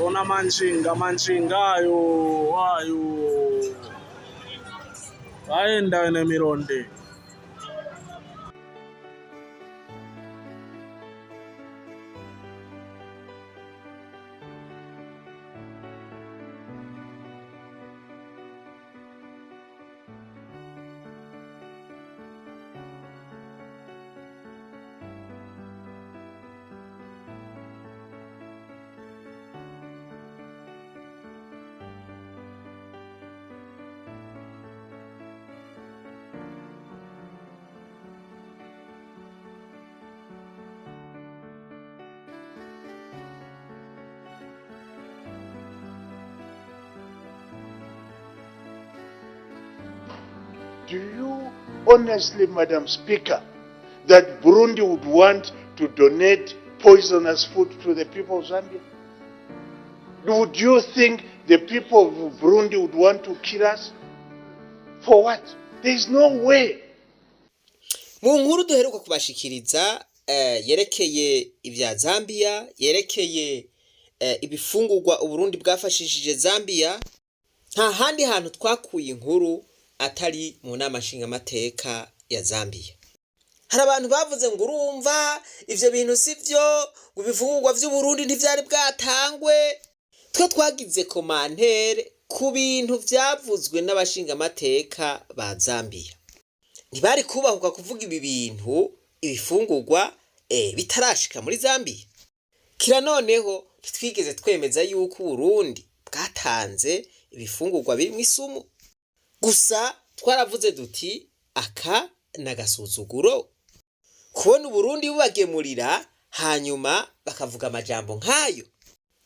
Ona manchinga, manchinga ayo ayo ayenda neMilonde. Do you honestly, Madam Speaker, that Burundi would want to donate poisonous food to the people of Zambia? Would you think the people of Burundi would want to kill us? For what? There is no way. Mu nkuru duheruka kubashikiriza yerekeye ibya Zambia, yerekeye ibifungurwa Uburundi bwafashishije Zambia, nta handi hantu twakuye inkuru atari mu nama nshingamateka ya Zambia. Hari abantu bavuze ngo urumva ivyo bintu si vyo, ngo ibifungurwa vy'Uburundi ntivyari bwatangwe. Twe twagize commentaire ku bintu vyavuzwe n'abashingamateka ba Zambia. Ntibari kubahuka kuvuga ibi bintu ibifungurwa bitarashika muri Zambia. Kira noneho ntitwigeze twemeza yuko Uburundi bwatanze ibifungurwa birimwo isumu. Gusa twaravuze duti aka n'agasuzuguro kubona Uburundi bubagemurira hanyuma bakavuga amajambo nk'ayo.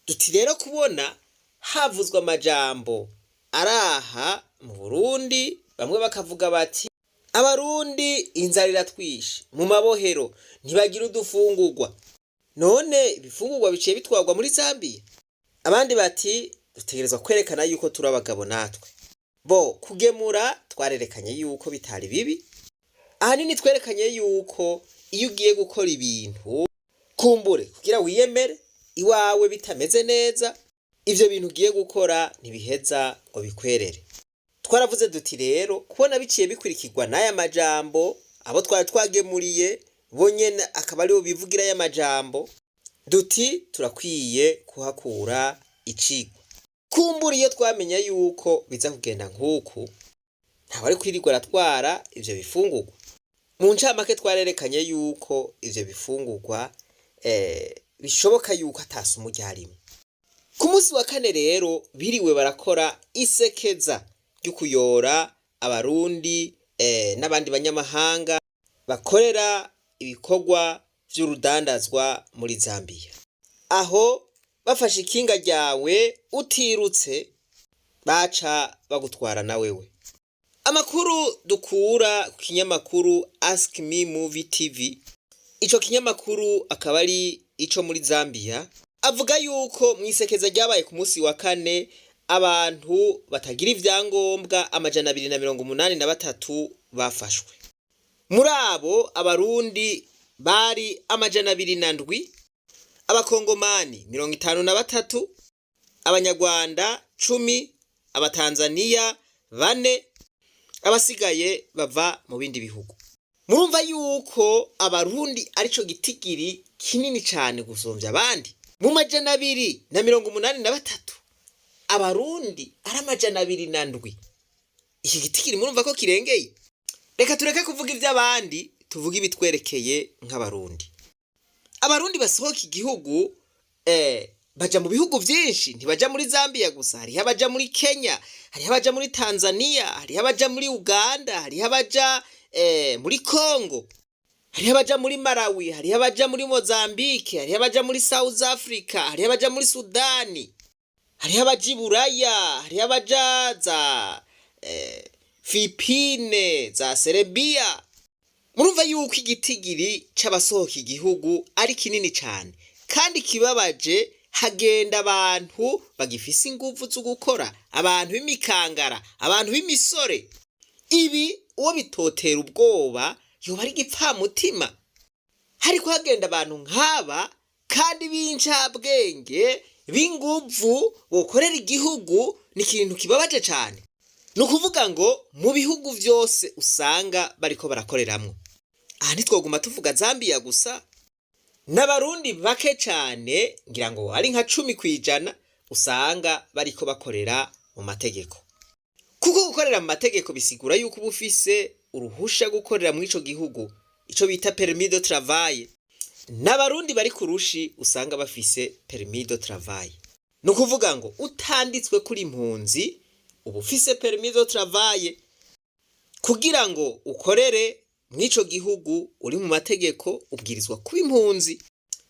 Duti rero kubona havuzwe amajambo araha mu Burundi, bamwe bakavuga bati abarundi inzara iratwishe mu mabohero ntibagira udufungurwa, none ibifungurwa biciye bitwarwa muri Zambia. Abandi bati dutegerezwa kwerekana yuko turi abagabo natwe. Bo kugemura twarerekanye yuko bitari bibi, ahanini twerekanye yuko iyo ugiye gukora ibintu kumbure kugira wiyemere iwawe bitameze neza, ivyo bintu ugiye gukora ntibiheza ngo bikwerere. Twaravuze duti rero kubona biciye bikurikirwa n'aya majambo, abo twari twagemuriye bo nyene akaba aribo bivugira aya majambo, duti turakwiye kuhakura icigwa. Kumbura iyo twamenya yuko biza kugenda nk'uku, ntawari kwirirwa aratwara ivyo bifungurwa. Mu ncamake twarerekanye yuko ivyo bifungurwa bishoboka yuko ata sumu ryarimwo. Ku munsi wa kane rero biriwe barakora isekeza ryo kuyora abarundi n'abandi banyamahanga bakorera ibikorwa vy'urudandazwa muri Zambia. Aho bafashe ikinga ryawe utirutse baca bagutwara na wewe. Amakuru dukura ku kinyamakuru Ask Me Movie TV, ico kinyamakuru akaba ari ico muri Zambia, avuga yuko mw'isekeza ryabaye ku munsi wa kane abantu batagira ivyangombwa 283 bafashwe. Muri abo abarundi bari 207, abakongomani 53, abanyarwanda 10, abatanzaniya 4, abasigaye bava mu bindi bihugu. Murumva yuko abarundi arico gitigiri kinini cane gusumvya abandi. Mu 283 abarundi ari 207. Iki gitigiri murumva ko kirengeye. Reka tureke kuvuga ivy'abandi, tuvuge ibitwerekeye nk'abarundi. Abarundi basohoka igihugu baja mu bihugu vyinshi, ntibaja muri Zambia gusa. Hariho abaja muri Kenya, hariho abaja muri Tanzania, hariho abaja muri Uganda, hariho abaja muri Congo, hariho abaja muri Malawi, hariho abaja muri Mozambique, hariho abaja muri South Africa, hariho abaja muri Sudani, hariho abaja i Buraya, hariho abaja za Philippine, za Serbia. Murumva yuko igitigiri c'abasohoka igihugu ari kinini cane, kandi kibabaje hagenda abantu bagifise inguvu zo gukora, abantu b'imikangara, abantu b'imisore. Ibi uwo bitotera ubwoba yoba ari igipfamutima. Hariko hagenda abantu nk'aba kandi b'incabwenge. b'inguvu bokorera igihugu ni ikintu kibabaje cane. Ni ukuvuga ngo mu bihugu vyose usanga bariko barakoreramwo, aha ntitwoguma tuvuga Zambia gusa, n'Abarundi bake cane, ngira ngo ari nka 10% usanga bariko bakorera mu mategeko. Kuko gukorera mu mategeko bisigura yuko uba ufise uruhusha gukorera muri ico gihugu, ico bita permis de travail. N'Abarundi bari ku rushi usanga bafise permis de travail. Ni ukuvuga ngo utanditswe kuri impunzi, uba ufise permis de travail kugira ngo ukorere mw'ico gihugu uri mu mategeko, ubwirizwa kuba impunzi.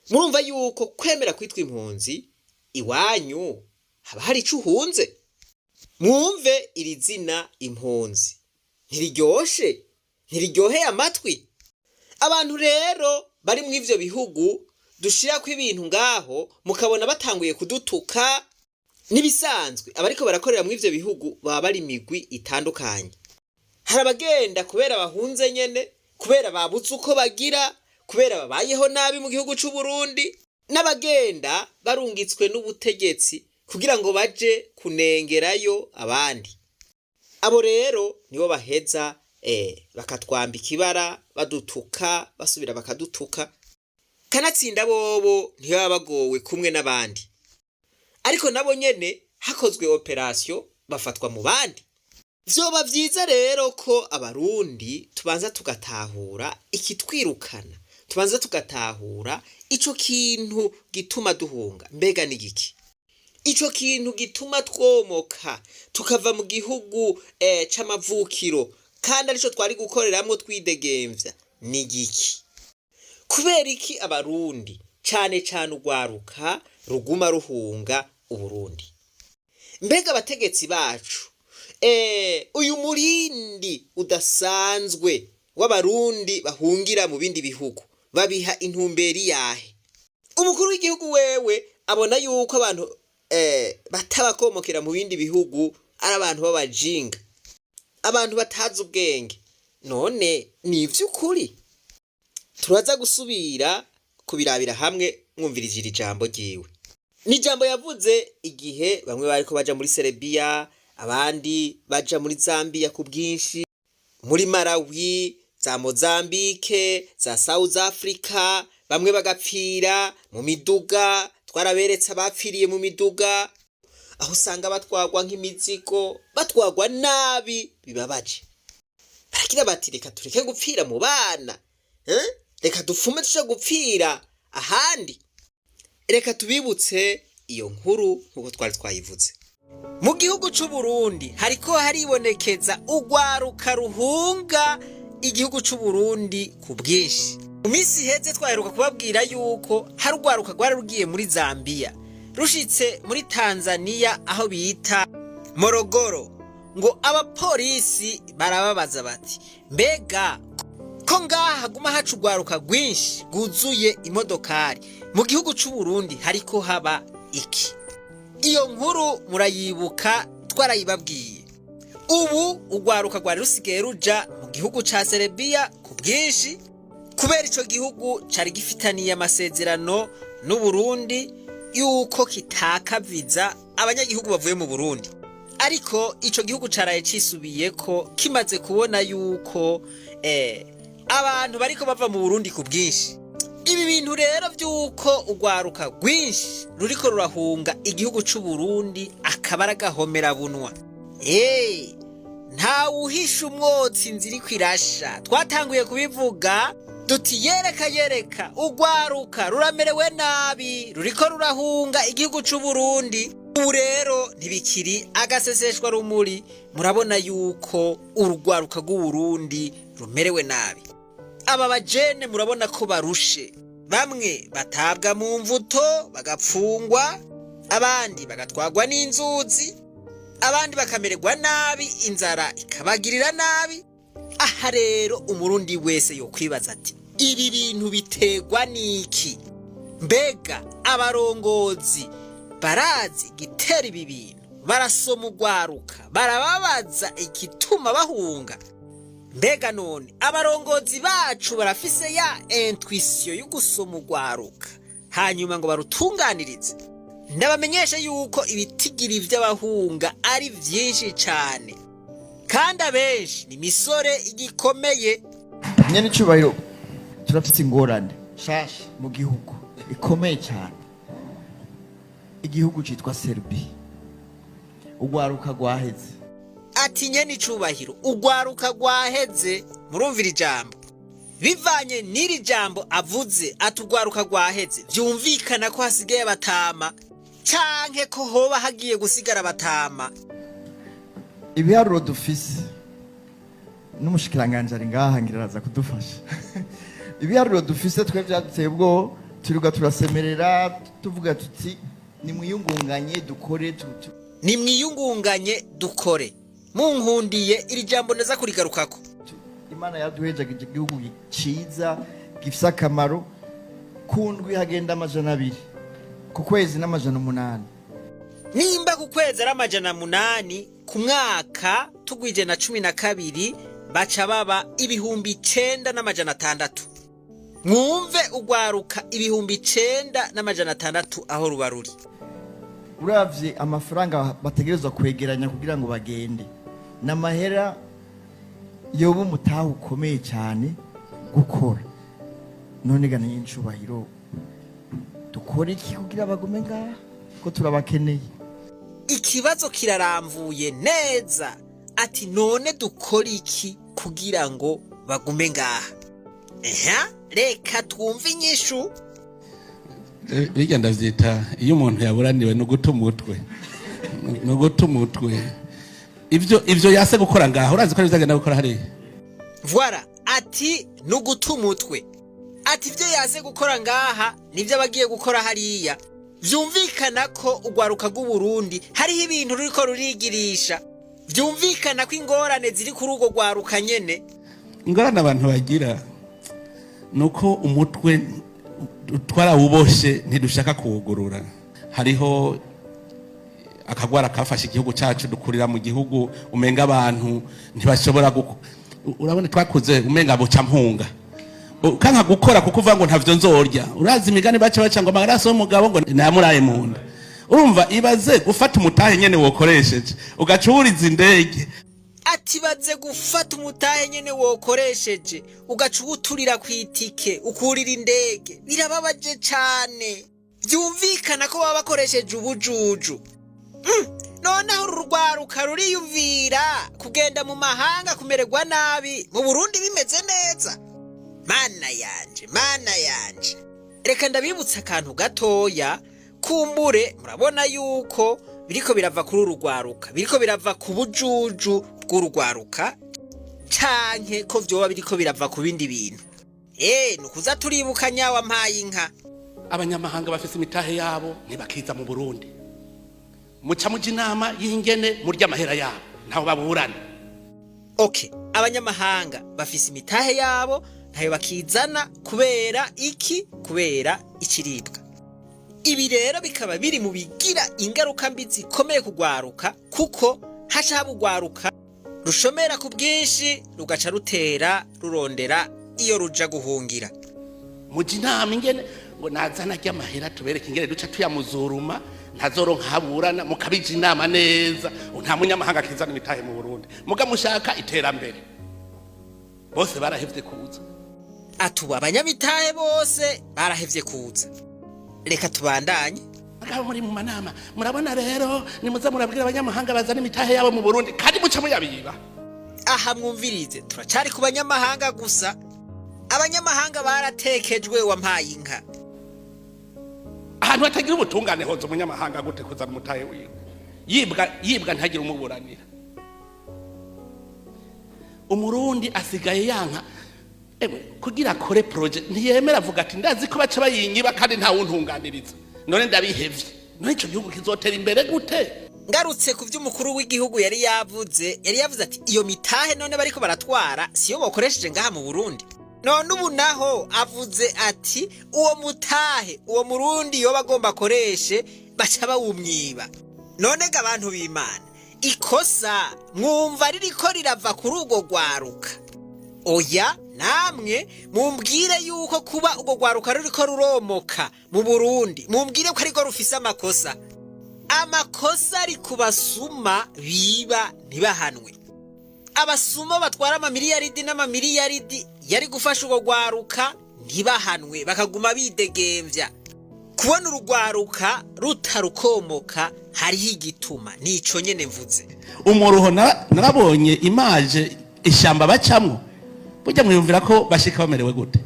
Murumva yuko kwemera kwitwa impunzi, iwanyu haba hari ico uhunze. Mwumve iri zina impunzi ntiriryoshe, ntiriryoheye amatwi. Abantu rero bari mu ivyo bihugu dushirako ibintu ngaho, mukabona batanguye kudutuka, n'ibisanzwe. Abariko barakorera mu ivyo bihugu baba bari imigwi itandukanye. Hari abagenda kubera bahunze nyene, kubera babuze uko bagira, kubera babayeho nabi mu gihugu c'u Burundi, n'abagenda barungitswe n'ubutegetsi kugira ngo baje kunengerayo abandi. Abo rero nibo baheza bakatwambika ibara, badutuka, basubira bakadutuka. Kanatsinda bobo ntibaba bagowe kumwe n'abandi, ariko nabo nyene hakozwe opération bafatwa mu bandi. Vyoba vyiza rero ko Abarundi tubanza tugatahura ikitwirukana, tubanza tugatahura ico kintu gituma duhunga. Mbega ni giki ico kintu gituma twomoka tukava mu gihugu c'amavukiro, kandi arico twari gukoreramwo twidegemvya? Ni giki? Kubera iki Abarundi, cane cane urwaruka, ruguma ruhunga Uburundi? Mbega abategetsi bacu, uyu murindi udasanzwe w'Abarundi bahungira mu bindi bihugu babiha intumberi yahe? Umukuru w'igihugu wewe abona yuko abantu batabakomokera mu bindi bihugu ari abantu b'abajinga, abantu batazi ubwenge. None ni ivy'ukuri? Turaza gusubira kubirabira hamwe. Mwumvirije iri jambo ryiwe, ni ijambo yavuze igihe bamwe bariko baja muri Serebiya, abandi baja muri Zambiya ku bwinshi, muri Malawi, za Mozambike, za South Africa, bamwe bagapfira mu miduga. Twaraberetse abapfiriye mu miduga, aho usanga batwagwa nk'imizigo, batwagwa nabi bibabaje. Baragira bati: "Reka tureke gupfira mu bana, eh? Reka dupfume tuje gupfira ahandi." Reka tubibutse iyo nkuru nk'uko twari twayivuze. Mu gihugu c'u Burundi hariko haribonekeza urwaruka ruhunga igihugu c'u Burundi ku bwinshi. Mu minsi iheze twaheruka kubabwira yuko hari urwaruka rwari rugiye muri Zambiya, rushitse muri Tanzaniya aho bita Morogoro, ngo abapolisi barababaza bati: "Mbega ko ngaha haguma haca urwaruka rwinshi rwuzuye imodokari, mu gihugu c'u Burundi hariko haba iki?" Iyo nkuru murayibuka, twarayibabwiye. Ubu urwaruka rwari rusigaye ruja mu gihugu ca Serebiya ku bwinshi, kubera ico gihugu cari gifitaniye amasezerano n'Uburundi yuko kitaka viza abanyagihugu bavuye mu Burundi. Ariko ico gihugu caraye cisubiyeko, kimaze kubona yuko abantu bariko bava mu Burundi ku bwinshi. Ibi bintu rero vy'uko urwaruka rwinshi ruriko rurahunga igihugu c'u Burundi akaba ari agahomerabunwa. Ntawuhisha umwotsi inzira iriko irasha. Twatanguye kubivuga duti: "Yereka, yereka, urwaruka ruramerewe nabi, ruriko rurahunga igihugu c'u Burundi." Ubu rero ntibikiri agaseseshwa rumuri, murabona yuko urwaruka rw'Uburundi rumerewe nabi. Aba bajene murabona ko barushe, bamwe batabwa mu mvuto bagapfungwa, abandi bagatwagwa n'inzuzi, abandi bakamererwa nabi, inzara ikabagirira nabi. Aha rero Umurundi wese yokwibaza ati: "Ibi bintu biterwa n'iki?" Mbega abarongozi barazi igitera ibi bintu? Barasoma urwaruka, barababaza igituma bahunga? Mbega none abarongozi bacu barafise ya intuition yo gusoma urwaruka, hanyuma ngo barutunganirize? Ndabamenyesha yuko ibitigiri vy'abahunga ari vyinshi cane, kandi abenshi ni misore igikomeye. Nyene icubahiro, turafite ingorane shasha mu gihugu ikomeye cyane. Igihugu citwa Serbie, urwaruka rwaheze. Ati: "Nyene icubahiro, urwaruka rwaheze." Murumvira ijambo, bivanye n'iri jambo avuze ati urwaruka rwaheze, vyumvikana ko hasigaye abatama, canke ko hoba hagiye gusigara abatama. Ibiharuro dufise, n'umushikiranganji ari ngaha, ngira araza kudufasha. Ibiharuro dufise twe vyaduteye ubwoba. Turiga turasemerera, tuvuga tuti: "Nimwiyungunganye dukore "Nimwiyungunganye dukore." Munkundiye, iri jambo ndaza kurigarukako. Imana yaduhejagije igihugu ciza gifise akamaro. Ku ndwi hagenda 200, ku kwezi n'800. Nimba ku kwezi ari 800, ku mwaka tugwije na 12 baca baba 9600. Mwumve, urwaruka 9600 aho ruba ruri. Uravye amafaranga bategerezwa kwegeranya kugira ngo bagende, n'amahera yoba umutahe ukomeye cyane gukora. None ga n'incubahiro, dukora iki kugira bagume ngaha, ko turabakeneye? Ikibazo kiraramvuye neza, ati: "None dukora iki kugira ngo bagume ngaha?" Eha, reka twumve inyishu. Bijya ndavyita iyo umuntu yaburaniwe no guta umutwe, no guta umutwe. Ivyo yase gukora ngaho, urazi ko arivyo agenda gukora hariya. Voilà, ati nuguta umutwe, ati ibyo yaze gukora ngaha nibyo aba agiye gukora hariya. Vyumvikana ko urwaruka rw'Uburundi hariho ibintu ruriko rurigirisha. Vyumvikana ko ingorane ziri kuri urwo rwaruka nyene. Ingorane abantu bagira ni uko umutwe twarawuboshe, ntidushaka kuwugurura. Hariho akagwara kafashe igihugu cyacu. Dukurira mu gihugu umenga abantu ntibashobora, urabona twakuze umenga buca mpunga, kanka gukora kuko uvuga ngo ntavyo nzorya. Urazi imigani baca baca ngo amaraso y'umugabo ngo nayamuraye mu nda. Urumva, ibaze gufata umutahe nyene wokoresheje, ugaca uwuriza indege. Ati baze gufata umutahe nyene wokoresheje, ugaca uwuturira ku itike, ukurira indege. Birababaje cane. Vyumvikana ko baba bakoresheje ubujuju. Noneho uru rwaruka ruriyumvira kugenda mu mahanga kumererwa nabi, mu Burundi bimeze neza. Mana yanje, Mana yanje! Reka ndabibutsa akantu gatoya. Kumbure murabona yuko biriko birava kuri uru rwaruka, biriko birava ku bujuju bw'urugwaruka, canke ko vyoba biriko birava ku bindi bintu. Nukuza turibuka nyawa mpaye inka. Abanyamahanga bafise imitahe yabo ntibakiza mu Burundi. Muca muja inama y'ingene murya amahera yabo, ntaho baburana. Okay, abanyamahanga bafise imitahe yabo, ntayo bakizana. Kubera iki? Kubera ikiribwa. Ibi rero bikaba biri mu bigira ingaruka mbi zikomeye kugwaruka, kuko haca haba urwaruka rushomera ku bwinshi, rugaca rutera rurondera iyo ruja guhungira. Muja inama ingene ngo nazana arya amahera, tubereke ingene duca tuyamuzuruma, ntazoronka haburana. Mukabija inama neza, nta munyamahanga akizana imitahe mu Burundi. Muga mushaka iterambere, bose barahevye kuza. Atuba abanyamitahe bose barahevye kuza. Reka tubandanye. Mugabo muri mu manama, murabona rero, nimuza murabwira abanyamahanga bazana imitahe yabo mu Burundi, kandi muca muyabiba. Aha mwumvirize, turacari ku banyamahanga gusa. Abanyamahanga baratekejwe, wampaye inka. Ahantu hatagira ubutungane hoza umunyamahanga gute kuzana umutahe wiwe? Yibwa, yibwa, ntagire umuburanira. Umurundi asigaye yanka, ewe, kugira akore projet ntiyemera, avuga ati: "Ndazi ko baca bayinyiba kandi ntawuntunganiriza, none ndabihevye." None ico gihugu kizotera imbere gute? Ngarutse ku vy'umukuru w'igihugu yari yavuze, yari yavuze ati: "Iyo mitahe none bariko baratwara siyo bokoresheje ngaha mu Burundi?" None ubu naho avuze ati: "Uwo mutahe uwo Murundi yoba agomba akoreshe, baca bawumwiba." None ga abantu b'Imana, ikosa mwumva ririko rirava kuri urwo rwaruka? Oya. Namwe mumbwire yuko kuba urwo rwaruka ruriko ruromoka mu Burundi, mumbwire ko ariko rufise amakosa. Amakosa ari ku basuma biba ntibahanwe, abasuma batwara amamiliyaridi n'amamiliyaridi yari gufasha urwo rwaruka ntibahanwe, bakaguma bidegemvya. Kubona urugwaruka rutarukomoka hariho igituma, nico nyene mvuze. Umuruho narabonye image ishyamba bacamwo, burya mwiyumvira ko bashika bamerewe gute?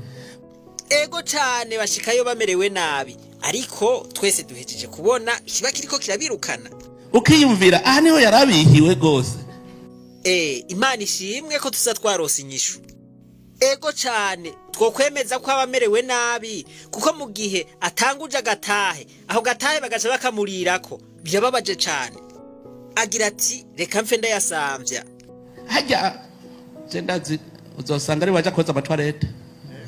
Ego cane, bashikayo bamerewe nabi, ariko twese duhejeje kubona kiba kiriko kirabirukana. Ukiyumvira aha niho yarabihiwe rwose. Imana ishimwe ko tuza twarose inyishu. Ego cane, twokwemeza ko abamerewe nabi, kuko mu gihe atanguje agatahe, aho gatahe bagaca bakamurirako, birababaje cane. Agira ati: "Reka mfe ndayasamvya." Hajya je ndazi uzosanga ari waja koza amatoilettes,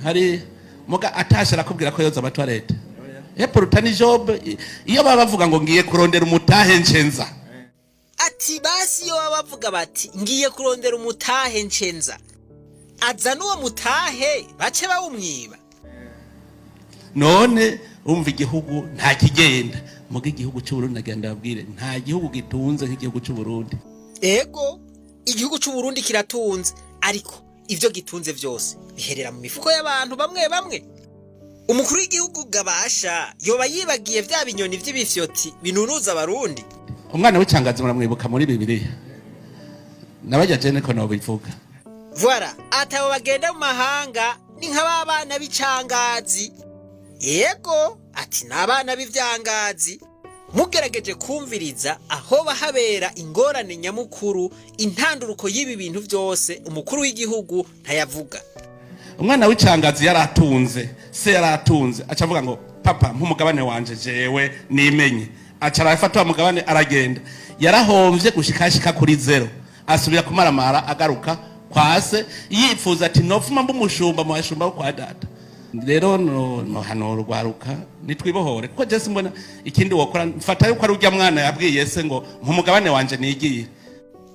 hari muga atashe arakubwira ko yoza amatoilettes eporuta ni job. Iyo baba bavuga ngo ngiye kurondera umutahe ncenza. Ati basi iyo baba bavuga bati ngiye kurondera umutahe ncenza, aza n'uwo mutahe bace bawumwiba. None umva, igihugu nta kigenda muga igihugu cy'Uburundi, nagenda babwire, nta gihugu gitunze nk'igihugu cy'Uburundi. Ego, igihugu c'Uburundi kiratunze, ariko ivyo gitunze vyose biherera mu mifuko y'abantu bamwe bamwe. Umukuru w'igihugu gabasha yoba yibagiye vya binyoni vy'ibifyoti binunuza Abarundi. Umwana w'icangazi muramwibuka muri Bibiliya, nabajya jene ko nobivuga. Voilà, atabo bagenda mu mahanga ni nka ba bana b'icangazi. Yego, ati ni abana b'ivyangazi. Mugerageje kumviriza aho bahabera ingorane nyamukuru, intanduruko y'ibi bintu vyose, umukuru w'igihugu ntayavuga. Umwana w'icangazi yaratunze, se yaratunze, aca avuga ngo papa, nk'umugabane wanje jewe nimenye. Aca arafata wa mugabane aragenda, yarahomvye gushika ashika kuri zéro, asubira kumaramara, agaruka kwa se yipfuza ati nofuma mba umushumba mu bashumba bo kwa data. Rero no hano rwaruka nitwibohore, kuko je simbona ikindi wokora. Mfata yuko ari urya mwana yabwiye se ngo nk'umugabane wanje nigiye.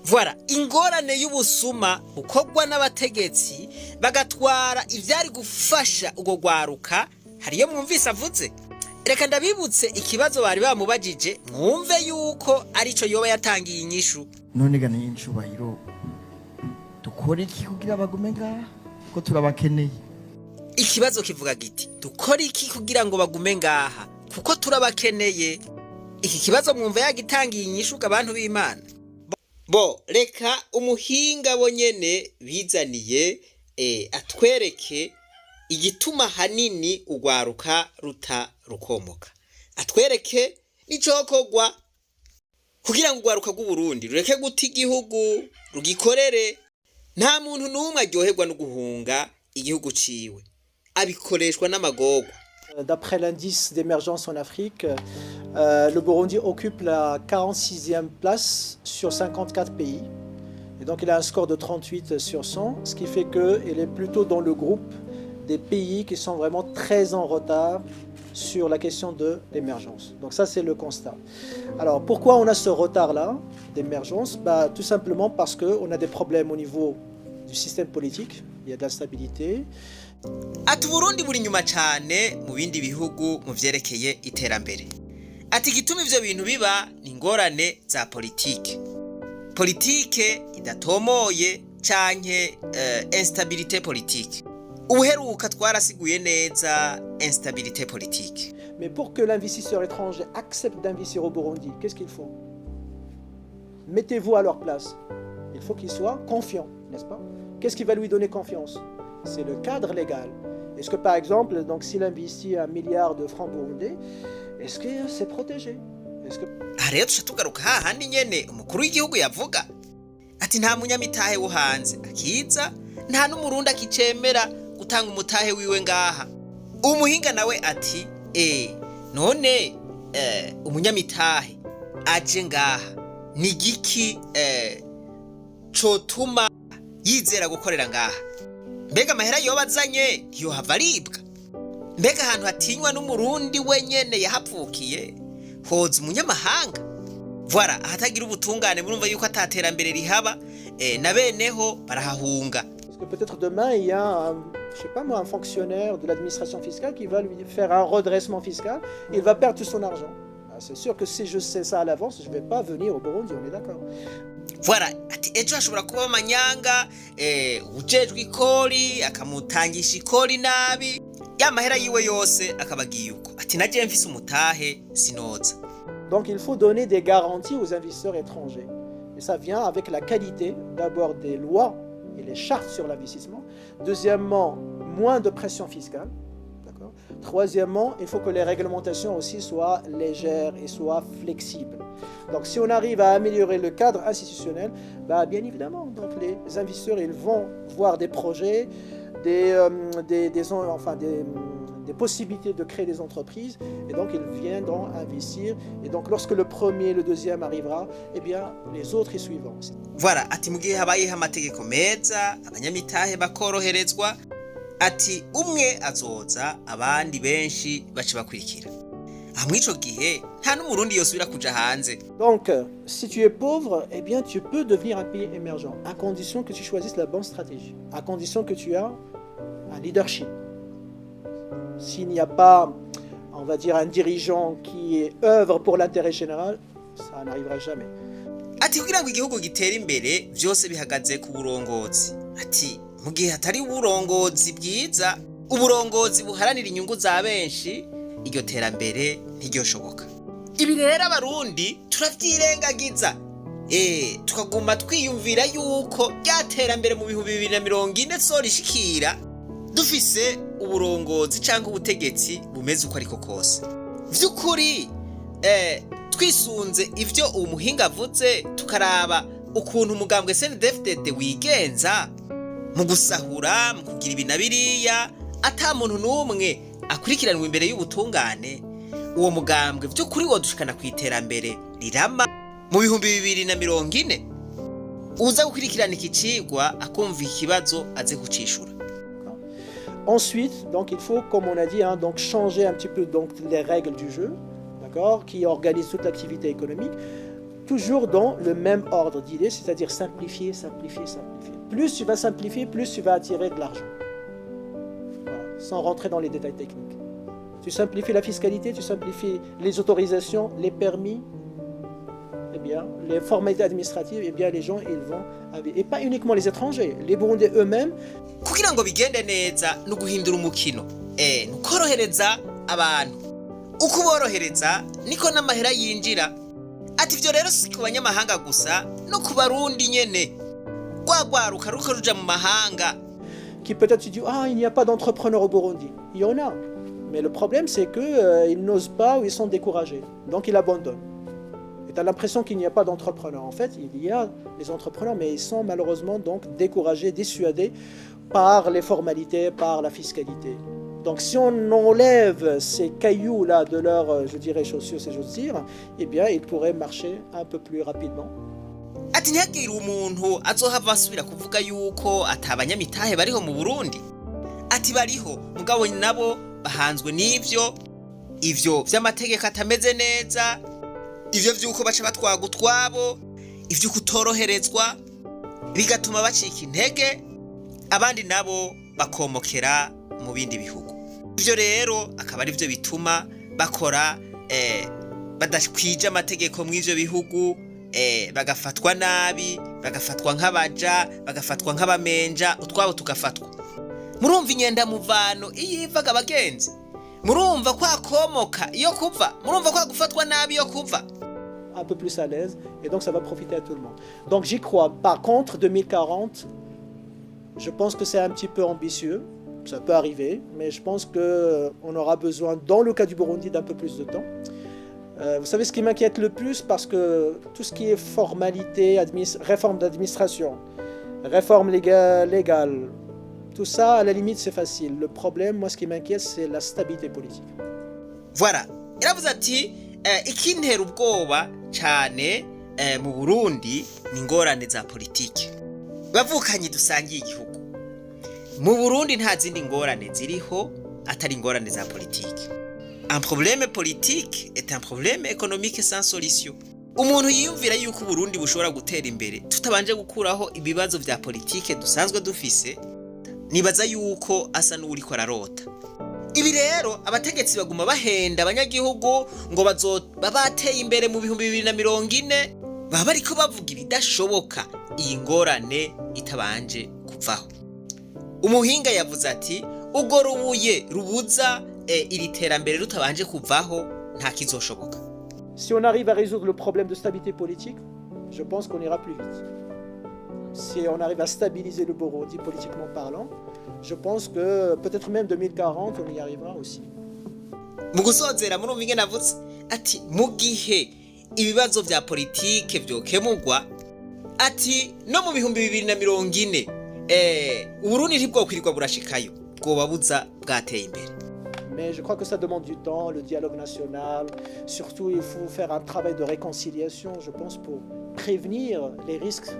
Voilà, ingorane y'ubusuma bukorwa n'abategetsi bagatwara ivyari gufasha urwo rwaruka. Hariyo mwumvise avuze. Reka ndabibutse ikibazo bari bamubajije, mwumve yuko arico yoba yatangiye inyishu. None ga n'incubahiro, dukore iki kugira bagume ngaha, ko turabakeneye? Ikibazo kivuga giti: dukore iki kugira ngo bagume ngaha, kuko turabakeneye? Iki kibazo mwumva yagitangiye inyishu abantu b'Imana? Bo reka umuhinga bo nyene bizaniye atwereke igituma hanini urwaruka ruta rukomoka, atwereke n'icokorwa kugira ngo urwaruka rw'Uburundi rureke guta igihugu, rugikorere. Nta muntu n'umwe aryoherwa no guhunga igihugu ciwe, abikoreshwa n'amagorwa. D'après l'indice d'émergence en Afrique, le Burundi occupe la 46e place sur 54 pays. Et donc il a un score de 38 sur 100, ce qui fait qu'il est plutôt dans le groupe des pays qui sont vraiment très en retard sur la question de l'émergence. Donc ça, c'est le constat. Alors pourquoi on a ce retard-là d'émergence? Bah, tout simplement parce qu'on a des problèmes au niveau du système politique, il y a de l'instabilité. Ati Uburundi buri inyuma cane mu bindi bihugu mu vyerekeye iterambere. Ati igituma ivyo bintu biba ni ingorane za politike, politike idatomoye canke instabilité politique. Ubuheruka twarasiguye neza instabilité politique. Mais pour que l'investisseur étranger accepte d'investir au Burundi, qu'est-ce qu'il faut? Mettez-vous à leur place. Il faut qu'il soit confiant, n'est-ce pas? Qu'est-ce qui va lui donner confiance? C'est le cadre légal. Est-ce que par exemple, donc s'il investit 1 milliard de francs burundais, est-ce que c'est protégé? Est-ce que Aha rero tuca tugaruka hahandi nyene umukuru w'igihugu yavuga ati nta munyamitahe wo hanze akiza, nta n'Umurundi akicemera gutanga umutahe wiwe ngaha. Umuhinga nawe ati none umunyamitahe aje ngaha, ni igiki cotuma yizera gukorera ngaha? Mbega amahera yoba azanye ntiyohava aribwa? Mbega ahantu hatinywa n'Umurundi wenyene yahavukiye, hoza umunyamahanga? Voilà, ahatagira ubutungane murumva yuko ataterambere rihaba, na beneho barahahunga. Parce que peut-être demain, il y a un, je sais pas moi, un fonctionnaire de l'administration fiscale qui va lui faire un redressement fiscal et il va perdre tout son argent. Ah, c'est sûr que si je sais ça à l'avance, je ne vais pas venir au Burundi, on est d'accord. Voilà, ati ejo hashobora kuba amanyanga, ujejwe ikori akamutangisha ikori nabi, ya mahera yiwe yose akaba agiye uko. Ati nagiye mfise umutahe, sinoza. Donc il faut donner des garanties aux investisseurs étrangers. Et ça vient avec la qualité d'abord des lois et les chartes sur l'investissement. Deuxièmement, moins de pression fiscale. D'accord. Troisièmement, il faut que les réglementations aussi soient légères et soient flexibles. Donc si on arrive à améliorer le cadre institutionnel, bah, bien évidemment, donc les investisseurs, ils vont voir des projets, des, enfin, des possibilités de créer des entreprises et donc ils viendront investir. Et donc lorsque le premier, le deuxième arrivera, eh bien les autres y suivront. Voilà, ati mu gihe habayeho amategeko meza, abanyamitahe bakoroherezwa, ati umwe azoza, abandi benshi baca bakurikira. Aha mw'ico gihe nta n'Umurundi yosubira kuja hanze. Donc, si tu es pauvre, eh bien, tu peux devenir un pays émergent, à condition que tu choisisses la bonne stratégie, à condition que tu as un leadership. S'il n'y a pas, on va dire, un dirigeant qui œuvre pour l'intérêt général, ça n'arrivera jamais. Ati kugira ngo igihugu gitere imbere, byose bihagaze ku burongozi. Ati mu gihe hatari uburongozi bwiza, uburongozi buharanira inyungu za benshi, iryo terambere ntiryoshoboka. Ibi rero Abarundi turavyirengagiza, tukaguma twiyumvira yuko rya terambere mu 2040 tuzorishikira dufise uburongozi cyangwa ubutegetsi bumeze uko ariko kose. Vy'ukuri, twisunze ivyo uwo muhinga avuze, tukaraba ukuntu umugambwe CNDD-FDD wigenza mu gusahura, mu kugira ibi na biriya, ata muntu n'umwe akurikiranwa imbere y'ubutungane, uwo mugambwe vy'ukuri wodushikana ku iterambere rirama mu 2040? Uza gukurikirana iki cigwa akumva ikibazo aze kucishura. Ensuite, donc, il faut, comme on a dit, hein, donc, changer un petit peu donc, les règles du jeu, d'accord, qui organisent toute l'activité économique, toujours dans le même ordre d'idées, c'est-à-dire simplifier, simplifier, simplifier. Plus tu vas simplifier, plus tu vas attirer de l'argent. Voilà, sans rentrer dans les détails techniques. Tu simplifies la fiscalité, tu simplifies les autorisations, les permis, eh bien, les formalités administratives, eh bien, les gens, ils vont. Et pas uniquement les étrangers, les Burundais eux-mêmes. Kugira ngo bigende neza ni uguhindura umukino, ni ukorohereza abantu. Uko uborohereza niko n'amahera yinjira. Ati ibyo rero si ku banyamahanga gusa, no ku Barundi nyene rwagwaruka ruko ruja mu mahanga. Qui peut-être tu dis, ah, il n'y a pas d'entrepreneurs au Burundi. Il y en a. Mais le problème, c'est qu'ils n'osent pas ou ils sont découragés. Donc ils abandonnent. Et tu as l'impression qu'il n'y a pas d'entrepreneurs. En fait, il y a les entrepreneurs, mais ils sont malheureusement donc découragés, dissuadés par les formalités, par la fiscalité. Donc si on enlève ces cailloux-là de leur, je dirais, chaussures, si j'ose dire, eh bien, ils pourraient marcher un peu plus rapidement. Ati ntihagire umuntu azohava asubira kuvuga yuko ata banyamitahe bariho mu Burundi. Ati bariho, mugabo nabo bahanzwe n'ivyo ivyo vy'amategeko atameze neza, ivyo vy'uko baca batwaga utwabo, ivyo kutoroherezwa, bigatuma bacika intege, abandi nabo bakomokera mu bindi bihugu. Ivyo rero akaba ari byo bituma bakora badakwije amategeko mw'ivyo bihugu, bagafatwa nabi, bagafatwa nk'abaja, bagafatwa nk'abamenja, utwabo tugafatwa. Murumva inyendamuvano iyo ivaga, abagenzi? Murumva kwa komoka iyo kuva? Murumva kwa gufatwa nabi iyo kuva? Un peu plus à l'aise et donc ça va profiter à tout le monde. Donc j'y crois. Par contre, 2040, je pense que c'est un petit peu ambitieux. Ça peut arriver, mais je pense qu'on aura besoin, dans le cas du Burundi, d'un peu plus de temps. Vous savez ce qui m'inquiète le plus, parce que tout ce qui est formalité, réforme d'administration, réforme légale, tout ça, à la limite, c'est facile. Le problème, moi, ce qui m'inquiète, c'est la stabilité politique. Voilà, yaravuze ati ikintera ubwoba cyane mu Burundi ni ingorane za politiki. Bavukanye dusangiye igihugu, mu Burundi nta zindi ngorane ziriho atari ingorane za politiki. Un problème politique est un problème économique sans solution. Umuntu yiyumvira yuko Uburundi bushobora gutera imbere tutabanje gukuraho ibibazo vya politike dusanzwe dufise, nibaza yuko asa n'uwuriko ararota. Ibi rero abategetsi baguma bahenda abanyagihugu ngo bazoba bateye imbere mu 2040, baba bariko bavuga ibidashoboka iyi ngorane itabanje kuvaho. Umuhinga yavuze ati urwo rubuye rubuza iri terambere rutabanje kuvaho, nta kizoshoboka. Si on arrive à résoudre le problème de stabilité politique, je pense qu'on ira plus vite. Si on arrive à stabiliser le Burundi politiquement parlant, je pense que peut-être même 2040, on y arrivera aussi. Mu gusozera, murumva ingene avuze ati mu gihe ibibazo vya politike vyokemurwa, ati no mu 2040 Uburundi ntibwokwirirwa burashikayo, bwoba buza bwateye imbere. Mais je crois que ça demande du temps, le dialogue national. Surtout, il faut faire un travail de réconciliation, je pense, pour prévenir les risques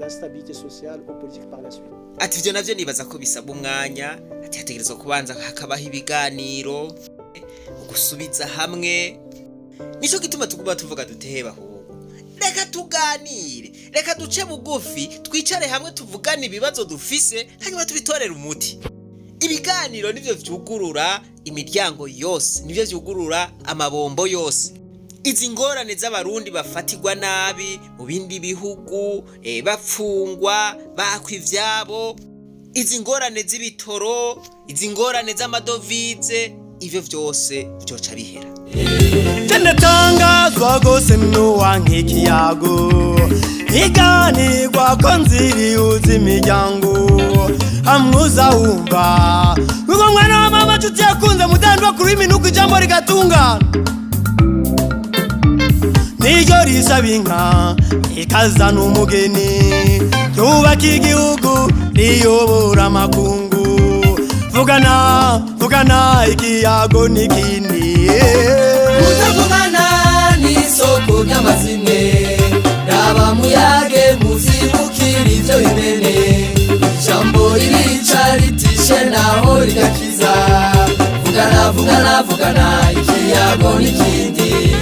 d'instabilité sociale ou politique par la suite. Ati ivyo navyo nibaza ko bisaba umwanya, ati hategerezwa kubanza hakabaho ibiganiro, gusubiza hamwe. Nico gituma tuguma tuvuga duteheba, ahubwo reka tuganire, reka duce bugufi, twicare hamwe, tuvugane ibibazo dufise, hanyuma tubitorere umuti. Ibiganiro nivyo vyugurura imiryango yose, nivyo vyugurura amabombo yose. Izi ngorane z'Abarundi bafatirwa nabi mu bindi bihugu, bapfungwa, bakwa ivyabo, izi ngorane z'ibitoro, izi ngorane z'amadovize, ivyo vyose vyoca bihera. Ndatangazwa gose nuwanka ikiyago iganirwa ko nzirihuza imiryango hamwe uzawumva uwo mwana wa mama nshuti yakunze mudandwa kuri iminuko ijambo rigatungana niryo risaba inka ikazana umugeni yubaka igihugu riyobora amakungu. Vugana, vugana, ikiyago n'ikindi. Kutavugana n'isoko ry'amazimwe. Raba muyage muzibukira ivyo bimene. Ijambo ririca ritishe naho rigakiza. Vugana, vugana, vugana, ikiyago n'ikindi.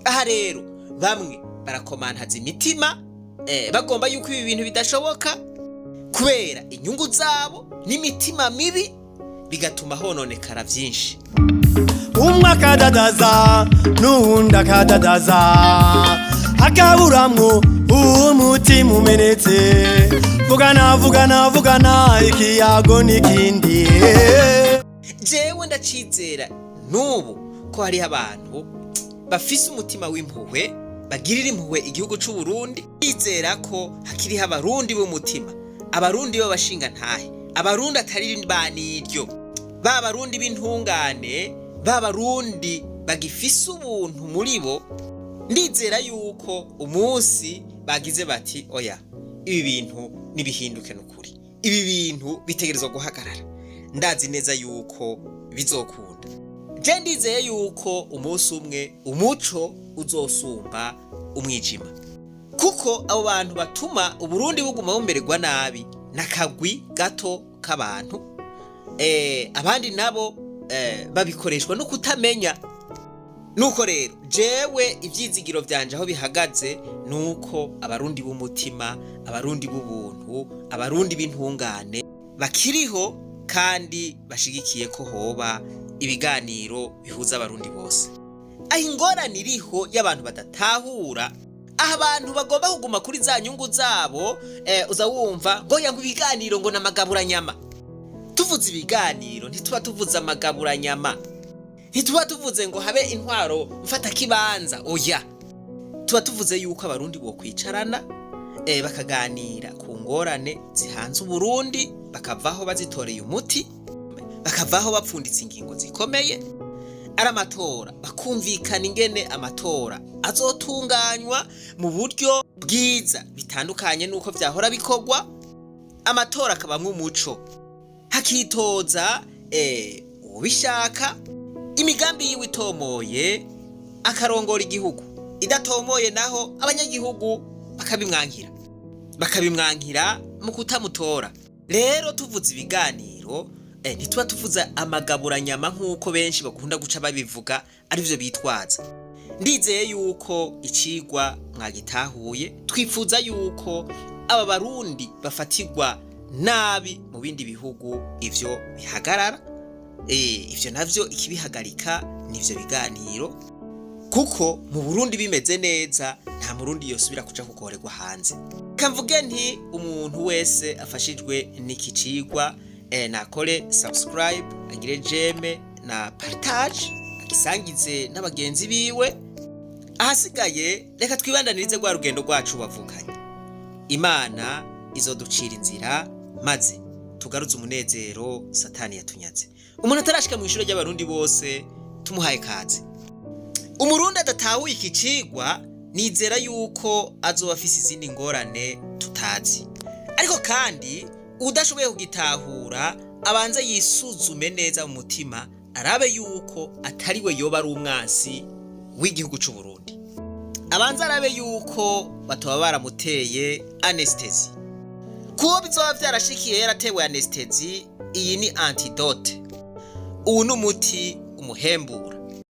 Aha rero bamwe barakomantaza imitima, bagomba yuko ibi bintu bidashoboka kubera inyungu zabo n'imitima mibi, bigatuma hononekara byinshi. Umwe akadadaza n'uwundi akadadaza, hakaburamwo umutima umenetse. Vugana, vugana, vugana, ikiyago n'ikindi. Jewe ndacizera n'ubu ko hariho abantu bafise umutima w'impuhwe, bagirira impuhwe igihugu c'u Burundi. Bizera ko hakiriho Abarundi b'umutima, Abarundi b'abashingantahe, Abarundi atari baniryo, ba Barundi b'intungane, ba Barundi bagifise ubuntu muri bo. Ndizera yuko umunsi bagize bati oya, ibi bintu nibihinduke, n'ukuri ibi bintu bitegerezwa guhagarara, ndazi neza yuko bizokunda. Je ndizeye yuko umunsi umwe umuco uzosumba umwijima, kuko abo bantu batuma Uburundi buguma bumererwa nabi n'akagwi gato k'abantu, abandi nabo babikoreshwa no kutamenya. Nuko rero jewe ivyizigiro vyanje aho bihagaze nuko Abarundi b'umutima, Abarundi b'ubuntu, Abarundi b'intungane bakiriho kandi bashigikiye ko hoba ibiganiro bihuza Abarundi bose. Aho ingorane iriho y'abantu badatahura, aho abantu bagomba kuguma kuri za nyungu zabo, uza wumva ngo yanga ibiganiro, ngo n'amagaburanyama. Tuvuze ibiganiro ntituba tuvuze amagaburanyama, ntituba tuvuze ngo habe intwaro mfatakibanza, oya. Tuba tuvuze yuko Abarundi bokwicarana, bakaganira ku ngorane zihanze Uburundi, bakavaho bazitoreye umuti, bakavaho bapfunditse ingingo zikomeye. Ari amatora, bakumvikana ingene amatora azotunganywa mu buryo bwiza bitandukanye n'uko vyahora bikorwa, amatora akabamwo umuco, hakitoza ubishaka, imigambi yiwe itomoye akarongora igihugu, idatomoye naho abanyagihugu bakabimwankira mu kutamutora. Rero tuvuze ibiganiro, ntituba tuvuze amagaburanyama nk'uko benshi bakunda guca babivuga, arivyo bitwaza. Ndizeye yuko icigwa mwagitahuye. Twifuza yuko aba Barundi bafatirwa nabi mu bindi bihugu ivyo bihagarara. Ivyo navyo ikibihagarika nivyo biganiro, kuko mu Burundi bimeze neza, nta Murundi yosubira kuja kugorerwa hanze. Kamvuge nti umuntu wese afashijwe n'iki cigwa nakore subscribe, agire j'aime na partage, agisangize n'abagenzi biwe. Ahasigaye reka twibandanirize rwa rugendo rwacu bavukanye. Imana izoducira inzira maze tugaruze umunezero Satani yatunyaze. Umuntu atarashika mu ishuri ry'Abarundi bose, tumuhaye kaze. Umurundi adatahuye iki cigwa, nizera yuko azoba afise izindi ngorane tutazi. Ariko kandi udashoboye kugitahura abanze yisuzume neza mu mutima, arabe yuko atari we yoba ari umwansi w'igihugu c'u Burundi. Abanze arabe yuko batoba baramuteye anesthésie. Kuwo bizoba vyarashikiye yaratewe anesthésie, iyi ni antidote, uwu ni umuti umuhembura.